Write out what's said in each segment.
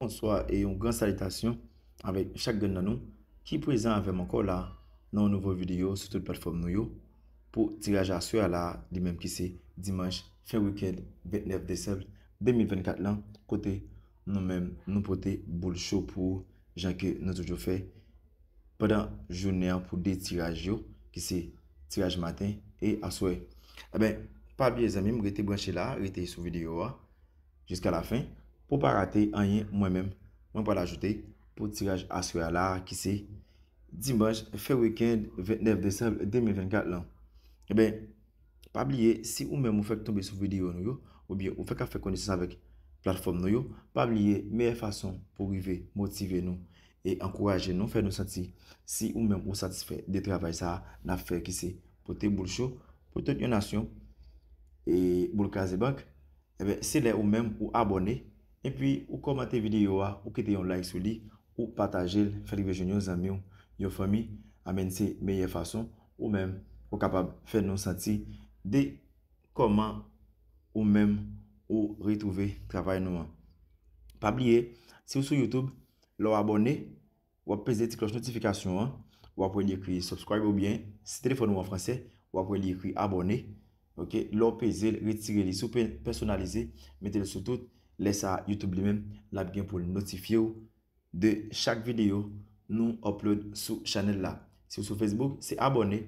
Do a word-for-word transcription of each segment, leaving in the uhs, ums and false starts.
Bonswa e yon gran salitasyon avèk chak grenn nan nou ki prezan avè m ankò la nan yon nouvo videyo sou tout platfòm nou yo pou tiraj aswè a la, li menm ki se dimanch fen wikenn vennèf desanm de mil vennkat lan, kote nou menm nou pote boul cho pou ou, jan ke nou toujou fè pandan jounen an pou de tiraj yo, ki se tiraj maten e aswè. Eben, pa bliye zanmi m, rete branche la, rete sou videyo a jiska lafen pou w pa rate anyen mwen menm mwen pral ajoute pou tiraj aswè a la, ki se dimanch fen wikenn vennèf desanm de mil vennkat lan. Eben, pa bliye, si ou menm ou fèk tonbe sou videyo nou yo, oubyen ou fèk ap fè konesans avèk platfòm nou yo, pa bliye meyè fason pou rive motive nou e ankouraje nou, fè nou santi si ou menm ou satisfè de travay sa a n ap fè, ki se pote boul cho pou tout yon nasyon e boul kraze bank, eben, se lè ou menm ou abòne, epi ou kòmante videyo a, ou kite yon like sou li, ou pataje l, fè l rive jwenn yon zanmi w, yon fanmi. Amèn, se meyè fason ou menm ou kapab fè nou santi de kòman ou menm ou retwouve travay nou an. Pa bliye, si w sou YouTube, lè w abòne, w ap peze ti klòch notifikasyon an, w ap wè li ekri subscribe, oubyen si telefòn ou an fransè, w ap wè li ekri abòne. Oke, lè w peze l, retire li, si w pe-, pèsonalize, mete l sou tout, lè sa a, YouTube li menm, l ap gen pou l notifye w de chak videyo nou upload sou chanèl la. Si w sou Facebook, se abòne,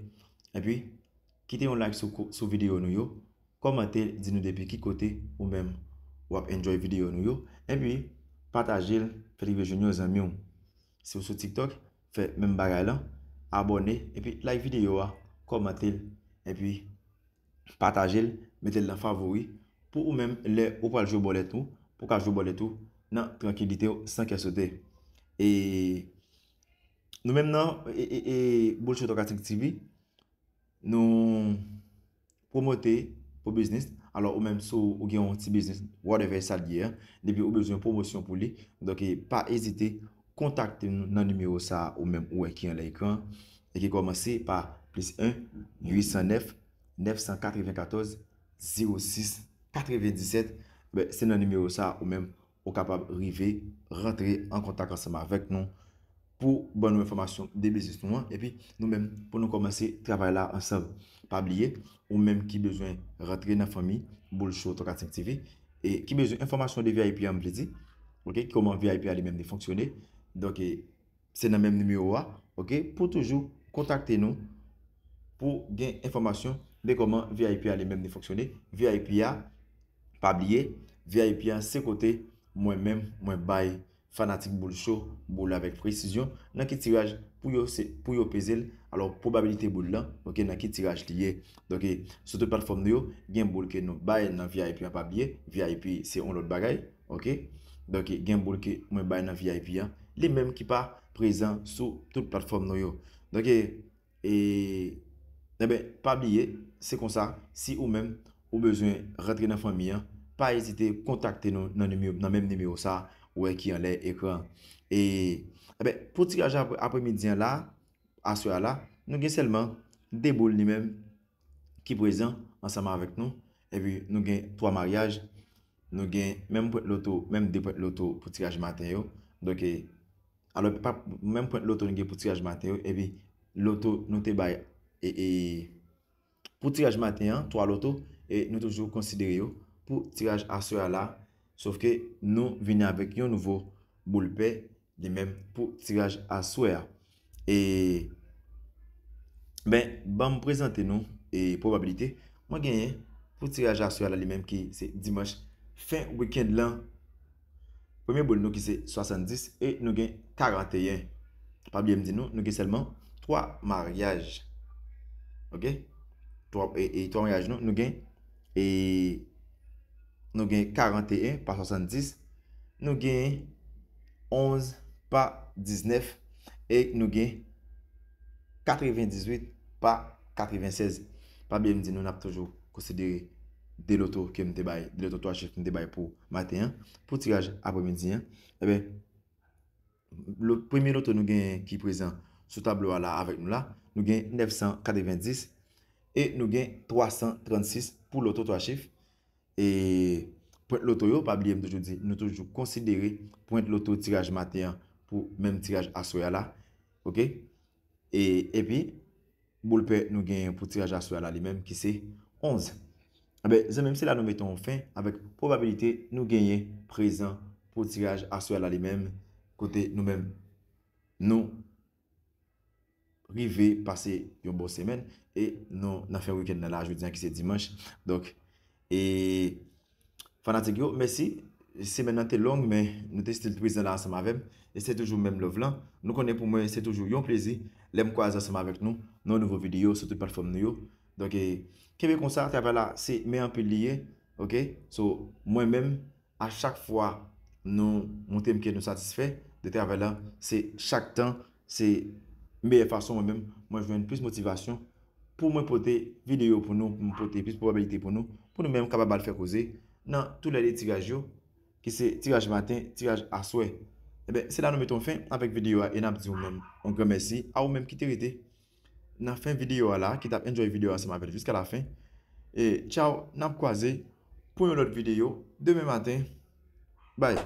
epi kite yon like sou, sou videyo nou yo, kòmante, di nou depi ki kote ou menm w ap enjoy videyo nou yo, epi pataje l, fè l rive jwenn yon zanmi w. Si w sou TikTok, fè menm bagay lan, abòne, epi like videyo a, kòmante l, epi pataje l, mete l nan favori, pou ou menm lè ou pral jwe bòlèt ou, pou w ka jwe bòlèt ou nan trankilite w san kè sote. E nou menm nan e, e, e, Boul Cho Tòkatik T V, nou pwomote pou biznis. Alò, ou menm, si w gen yon ti biznis, whatever sa l ye a, depi ou bezwen pwomosyon pou li, donk, e, pa ezite kontakte nou nan nimewo sa a, ou menm ou wè ki anlè ekran an, e ki kòmanse pa plis en, uit san nèf, nèf san katrevenkatòz, zewo sis, katrevendisèt. Ben, se nan nimewo sa a, ou menm ou kapab rive rantre an kontak ansanm avèk nou pou ban nou enfòmasyon de biznis nou an, epi nou menm pou nou kòmanse travay la ansanm. Pa bliye, ou menm ki bezwen rantre nan fanmi Boul Cho Tòkatik T V, e ki bezwen enfòmasyon de V I P an, m vle di, oke, kòman V I P a li menm li fonksyone. Donk, e, se nan menm nimewo a, oke, pou toujou kontakte nou pou gen enfòmasyon de kòman V I P a li menm li fonksyone. V I P a, pa bliye, V I P a se kote mwen menm, mwen bay fanatik Boul Cho boul avèk presizyon nan ki tiraj pou yo, se, pou yo peze l. Alò, pwobabilite boul lan, oke, nan ki tiraj li ye. Donk, e, sou tout platfòm nou yo, gen boul ke nou bay nan V I P an, pa bliye, V I P se yon lòt bagay, oke? Donk, gen boul ke mwen bay nan V I P an, li menm ki pa prezan sou tout platfòm nou yo. Donk, e, e, eben, pa bliye, se konsa, si ou menm, ou bezwen rantre nan fanmi an, pa ezite kontakte nou nan nimewo, nan menm nimewo sa a, ou wè ki anlè ekran an. E, eben, pou tiraj apre, apremidi an la, aswè a la, nou gen sèlman de boul li menm ki prezan ansanm avèk nou. Epi nou gen twa maryaj, nou gen menm pwent loto, menm de pwent loto pou tiraj maten yo. Donk, e, alò, pa, menm pwent loto nou gen pou tiraj maten yo, epi loto nou te bay, e, e, pou tiraj maten an, twa loto, e nou toujou konsidere yo pou tiraj aswè a la, sòf ke nou vini avèk yon nouvo boul pè, li menm pou tiraj aswè a. E, ben, ban m prezante nou, e, pwobabilite mwen genyen pou tiraj aswè a la, li menm ki se dimanch fen wikenn lan. Premye boul nou ki se swasanndis e nou gen karanteyen. Pa bliye m di nou, nou gen sèlman twa maryaj. Oke? Twa, e, e twa maryaj nou, nou gen, e, nou gen karanteyen pa swasanndis, nou gen onz pa diznèf, e nou gen katrevendizuit pa katrevensèz. Pa bliye m di nou, n ap toujou konsidere de loto ke m te bay, de loto twa chif ke m te bay pou maten an, pou tiraj apremidi an. Eben, lo-, premye loto nou genyen ki prezan sou tablo a la avèk nou la, nou gen nèf san katrevendis e nou gen twa san trannsis pou loto twa chif. E pwent loto yo, pa bliye m toujou di, nou toujou konsidere pwent loto tiraj maten an pou menm tiraj aswè a la. Oke? E, epi, boul pè nou genyen pou tiraj aswè a la li menm, ki se onz. Enben, zanmi m, se la nou mete yon fen avèk pwobabilite nou genyen prezan pou tiraj aswè a la li menm, kote nou menm, nou rive pase yon bon semèn e nou nan fen wikenn nan la jodi a ki se dimanch. Donk, e fanatik yo, mèsi. Semèn nan te long, men nou te still prezan la ansanm avè m. E se toujou menm love lan. Nou konnen pou mwen, se toujou yon plezi lè m kwaze ansanm avèk nou nan yon nouvo videyo sou tout platfòm nou yo. Donk, e, kenbe konsa, travay la, se men anpil li ye. Oke? So, mwen menm, a chak fwa nou montre m ke nou satisfè de travay lan, se chak tan, se meyè fason mwen menm, mwen jwenn plis motivasyon pou mwen pote videyo pou nou, pou mwen pote plis pwobabilite pou nou, pou nou menm kapab al fè koze nan tou lè de tiraj yo, ki se tiraj maten, tiraj aswè. Enben, se la nou mete yon fen avèk videyo a e n ap di w menm yon gran mèsi a ou menm ki te rete nan fen videyo a la, ki t ap enjoy videyo a ansanm avè l jiska la fen. E tchaw, n ap kwaze pou yon lòt videyo demen maten. Bye.